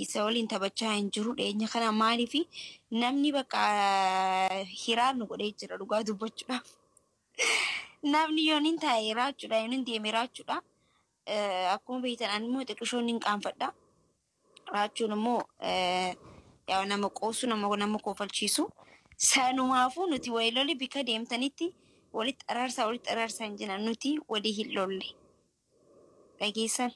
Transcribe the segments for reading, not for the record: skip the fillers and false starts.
Isa waliin taphachaa hin jiru dhiyeenya kana maaliif namni bakka hiraar nu godhee jira dhugaa dubbachuudhaaf. Namni yoon hin taa'e raachuudha yoon hin deeme raachuudha. Akkuma beektan ani immoo xiqqishoon hin qaanfadha. Raachuun immoo yaa nama qoosu nama kofalchiisu. Sanumaafuu nuti walii lolli bika deemtanitti walitti araarsaa hin jiran nuti walii hin lolle. Dhageessan.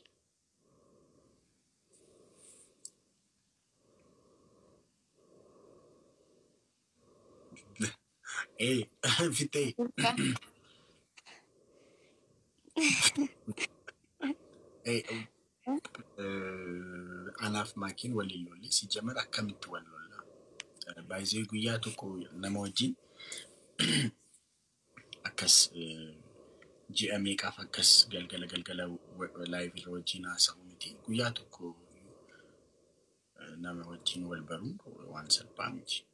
Fitee. Anaaf maakiin waliin lolle si jamar akkamitti wal lolla? Baay'ee guyyaa tokko nama wajjin akkas ji'a meeqaaf akkas galgala galgala live irra wajjin haasa'u miti. Guyyaa tokko nama wajjin wal baruun waan salphaa miti.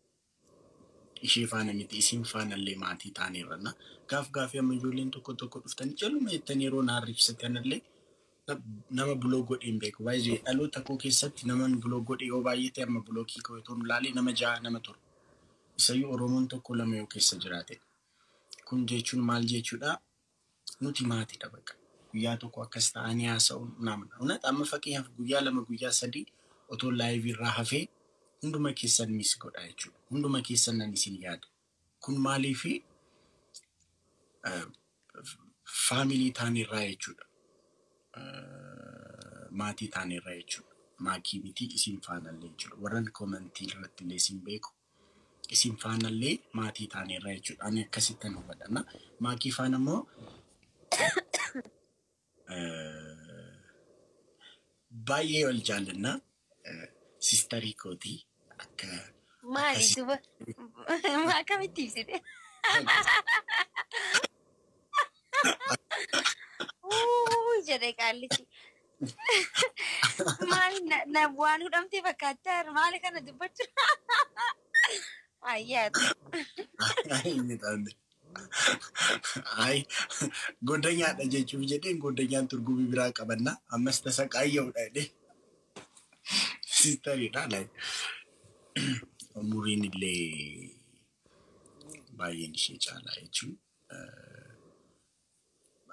Ishee faana miti isin faana illee maatii taaneerra. Gaaf gaafii amma ijoolleen tokko tokko dhuftanii jaluma jettanii yeroo naan ibsatan illee nama buloo godhee hin beeku. Baay'ee dhaloota koo keessatti nama buloo godhee yoo baay'ate amma bulookii koo otoo ilaalee nama 6 nama 7. Isayyuu Oromoon tokko lama yoo keessa jiraate. Kun jechuun maal jechuudha? Nuti maatiidha bakka. Guyyaa tokko akkas ta'anii haasa'uun namna. Unat amma fakkeenyaaf guyyaa 2 guyyaa 3 otoo live irraa hafee hunduma keessan miss godha jechuudha. Hunduma keessan nan isin yaada. Kun maaliifi faamilii taanirraa jechuudha. Maatii taanirraa jechuudha. Maakii miti isin faanallee jechuudha. Warran koomentii irratti illee isin beeku. Isin faanallee maatii taanirraa jechuudha. Ani akkasittan hubadha. Maakii faana immoo baay'ee wal jaallanna. Sistarii kootii akka Maali duba akkamitti ibsite? Jedhe qaallichi. Maali na waan hudhamtee fakkaachaa maali kana dubbachuu? Ayyaatu. Ay, goddanyaadha jechuuf jedheen goddanyaan turgumii biraa qabanna. Ammas tasaqaayya'uudha jedhee. Sistariidha. Umuriin illee baay'een ishee caalaa jechuun.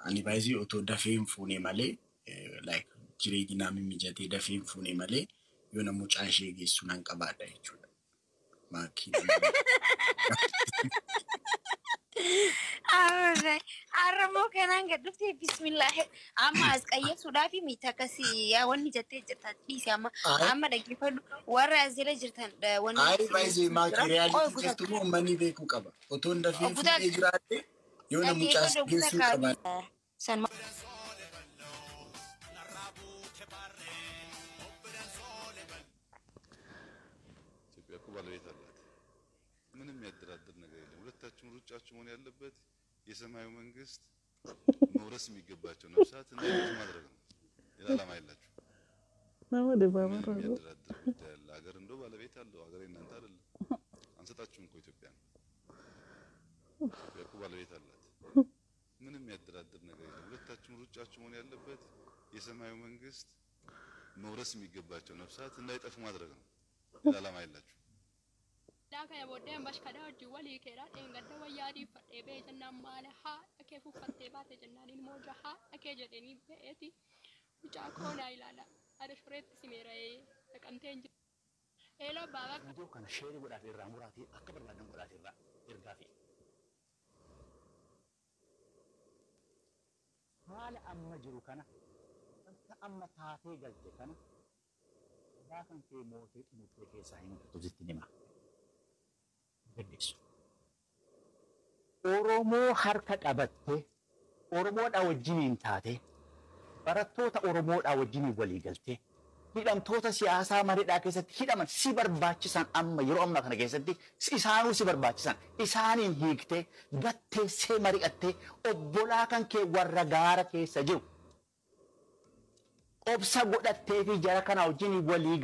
Ani baay'ee otoo dafee hin fuune malee like jireenyi naa mijatee dafee hin fuune malee yoo na mucaa ishee geessu nan qabaadha jechuudha. Maakii. Har'a kanaan gad dhuftee bismillah amma as qayyasuudhaaf miti akkasii yaa wanni jettee jirta dhiisi amma amma dhaggeeffadhu warra as jala jirtan wanni. Ayi baay'ee maakii riyaalitii jirtu immoo uummanni beekuu qaba. Otoo hin dafee fuudhee jiraadhe yoo na mucaa geessuu qabaadha. San ኢትዮጵያ እኮ ባለቤት አላት። ምንም የሚያደራድር ነገር የለም። ሁለታችሁም ሩጫችሁ መሆን ያለበት የሰማዩ መንግስት መውረስ የሚገባቸው ነፍሳት እንዳይሞቱ ማድረግ ነው። ሌላ ዓላማ የላችሁ። ምን የሚያደራድር ጉዳይ አለ? ሀገር እንደው ባለቤት አለው። ሀገር የእናንተ አይደለም። አንሰጣችሁም እኮ ኢትዮጵያ ነው። ኢትዮጵያ እኮ ባለቤት አላት። ምንም የሚያደራድር ነገር የለም። ሁለታችሁም ሩጫችሁ መሆን ያለበት የሰማዩ መንግስት መውረስ የሚገባቸው ነፍሳት እንዳይጠፉ ማድረግ ነው። ሌላ ዓላማ የላችሁ። Kana booddee bashkadhaa hojii walii keedhaa dheengadda wayyaa dhiiffadhee ba'ee jennaan maala haadha kee fuffattee baate jennaan ilmoo haadha kee jedhanii ba'eeti mucaa koo naa ilaala haadha shureetti simeera'ee naqamtee hin jiru. Eeloo baabaa Viidiyoo kana sheerii godhaaf irraa muraatii akka barbaadan godhaaf irraa ergaa fi. Haala amma jiru kana wanta amma taatee galte kana sodaa kan kee mootee xumurtee keessaa hin galtu sitti hima. Dandeessu. Oromoo harka qabattee Oromoodhaa wajjiniin taatee barattoota Oromoodhaa wajjiniin walii galtee hidhamtoota siyaasaa maridhaa keessatti hidhaman si barbaachisan amma yeroo ammaa kana keessatti isaanuu si barbaachisan isaaniin hiiktee gatteessee mari'attee obbolaa kan kee warra gaara keessa jiru obsa godhattee fi jara kana wajjin walii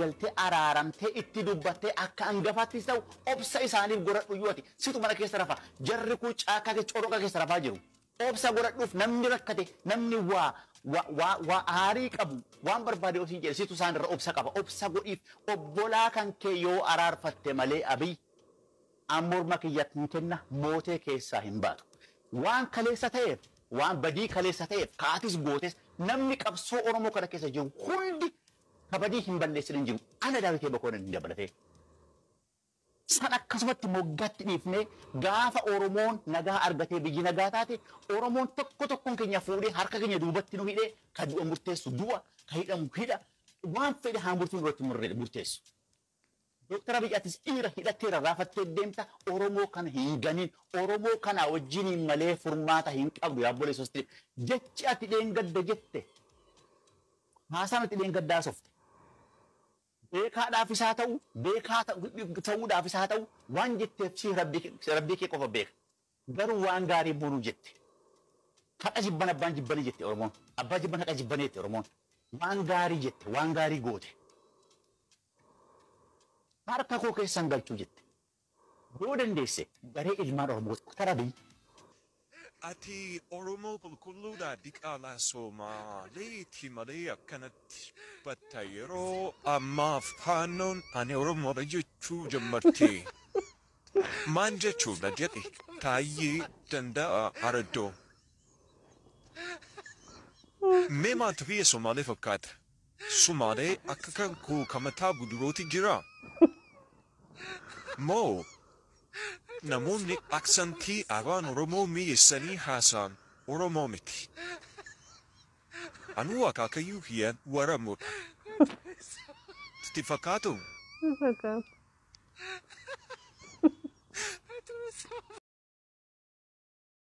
galtee araaramtee itti dubbattee akka hangafaattis ta'u obsa isaaniif godhadhu yoo ati situ mana keessa rafa jarri kun caakkaa keessa coroqa keessa rafaa jiru. Obsa godhadhuuf namni rakkate namni waa Waa aarii qabu waan barbaade osoo hin jedhe situ isaan irra obsa qaba. Obsa godhiif obbolaa kan kee yoo araarfatte malee Abiy morma kiyyatti hin kenna mootee keessaa hin baatu. Waan kaleessa ta'eef, waan badii kaleessa ta'eef, kaatis gootes namni qabsoo Oromoo kana keessa jiru hundi kabadii hin balleessin hin jiru. Ana Daawitee Bokoon hin dabalatee. San akkasumatti moggaatti dhiifnee gaafa Oromoon nagaa argatee biyyi nagaa taate Oromoon tokko tokkoon keenya fuudhee harka keenya duubatti nu hidhee ka du'a murteessu du'a, ka hidhamu hidha, waan fedhe haa murtiin irratti murteessu. Dooktar Abiy atis dhiira hidhattee rarraafattee deemta. Oromoo kana hin ganin, Oromoo kana wajjiniin malee furmaata hin qabdu yaa obboleessa. Jechi ati dheengadda jette, haasaan ati dheengaddaa softe. Beekaadhaafis haa ta'u, beekaa ta'uudhaafis haa ta'u, waan jetteef si rabbii kee qofa beeka. Garuu waan gaarii boonuu jette. Haqa jibban abbaan jibbanii jette Oromoon. Abbaa jibban haqa jibbanii jette Oromoon. Waan gaarii jette, waan gaarii goote. Harka koo keessan galchuu jette. Yoo dandeesse garee ilmaan Oromoo Dooktar Abiy. Ati Oromoo qulqulluudha diqaalaa Somaaleeti malee akkanatti batta yeroo ammaaf faannoon ani Oromoodha jechuu jammarte. Maan jechuudha jedhe Taayyee Danda'a Araddoo. Mee maaltu biyya Somaalee fakkaata? Somaalee akka kan koo kamataa budurooti jira. Moo namoonni aksantii afaan Oromoo mi'eessanii haasa'an Oromoo miti. Anuu akaakayyuu kiyyaan waramudha. Sitti fakkaatu? Fakkaatu.